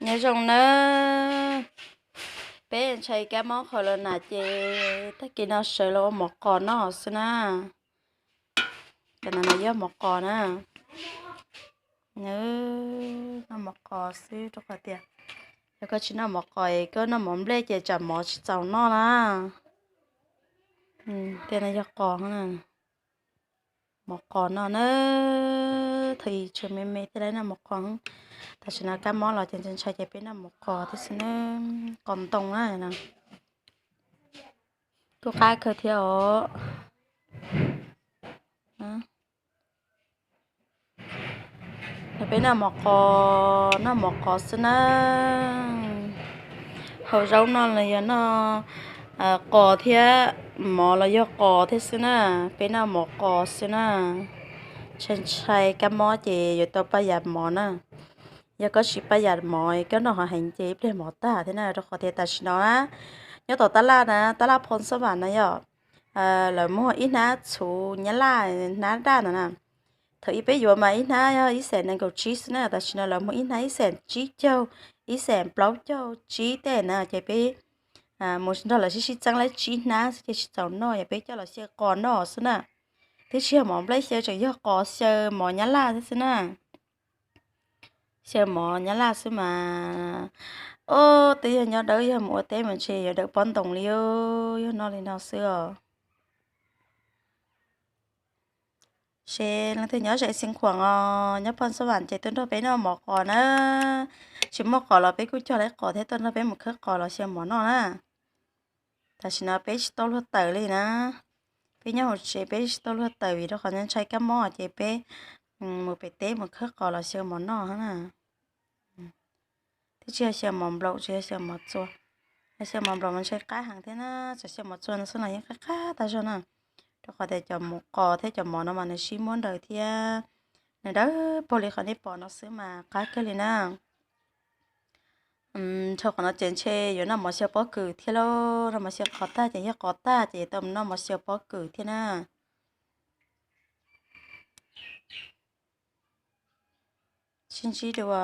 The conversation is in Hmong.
Nyob zoo nawb. Peb ntshai kab mob qhov los nas ces tag kis no sawv los ua mov qos noj xwb na. Cov no mas yog mov qos na. Noj mov qos xwb rau qhov tias yog koj tsis noj mov qos es koj noj mov nplej ces tsam mov tsis txaus noj na. Tej no yog qos, mov qos no na. Thaum ub tshee me me thiaj li noj mov qos. Tam sim no kab mob los ces ntshai ntshai ces peb noj mov qos thiab xwb na. Qos ntoo na. Kuj qab kawg thiab os. Peb noj mov qos, noj mov qos xwb na. Hau zaub no los yog noj qos thiab, mov los yog qos thiab xwb na. Peb noj mov qos xwb na. Ntshai ntshai kab mob ces yuav tau paj yam mov na. Yog koj tsis paj yam mov koj noj hov heev ces ib pliag mov tag thiab na. Rau qhov tias tam sim no na, nyob tom tab laj na, tab laj Phoo Xab Vam na yom, lawv muag ib hnab txhuv nyab laj, hnab daj ntawd na. Thaum ub peb yuav mas ib hnab yog ib xees nees nkaum tsib xwb na. Tam sim no lawv muag ib hnab ib xees tsib caug, ib xees plaub caug tsib tej na. Ces peb mus nrog lawv sib sib txeeb lawm tsib hnab xwb ces tsis txaus noj, yog peb coj los xyaw qos noj xwb na. Twb tsis yog mov nplej xyaw, tseem yog qos xyaw mov nyab laj thiab xwb na. Xyaw mov nyab laj xwb mas. Ob, twb yog nyob dawb, yog mus ua teb mas ntshe yuav dawb pob ntoos li, yog noj li no xwb os. Seb leej twg nyob ze Xeev Khuam os, nyob Phoo Xab Vam ces tuaj nrog peb noj mov qos na. Tsis muaj qos los peb kuj cog lawv qos thiab tuaj nrog peb mus khawb qos los xyaw mov noj na. Tam sim no peb tsis tau luag tawm li na. Peb nyob hauv tsev peb tsis tau luag tawm vim rau qhov ntshai kab mob ces peb mus pem teb mus khawb qos los xyaw mov noj na. Twb tsis yog xyaw mov nplaum, tsis yog xyaw mov txua. Yog xyaw mov nplaum mas ntshai qab heev thiab na, txawm xyaw mov txua no xwb los yeej qab qab tag zog na. Rau qhov tias cov mov qos thiab cov mov no mas nws sib muab nraws thiab, nws dawb paug li qhov nej pom no xwb mas qab kawg li na. Dhau qhov no ces ntshe yuav noj mov xyaw pob kws thiab lauj, noj mov xyaw qos tag ces yog qos tag ces yuav tau noj mov xyaw pob kws thiab na. Sib ntsib dua.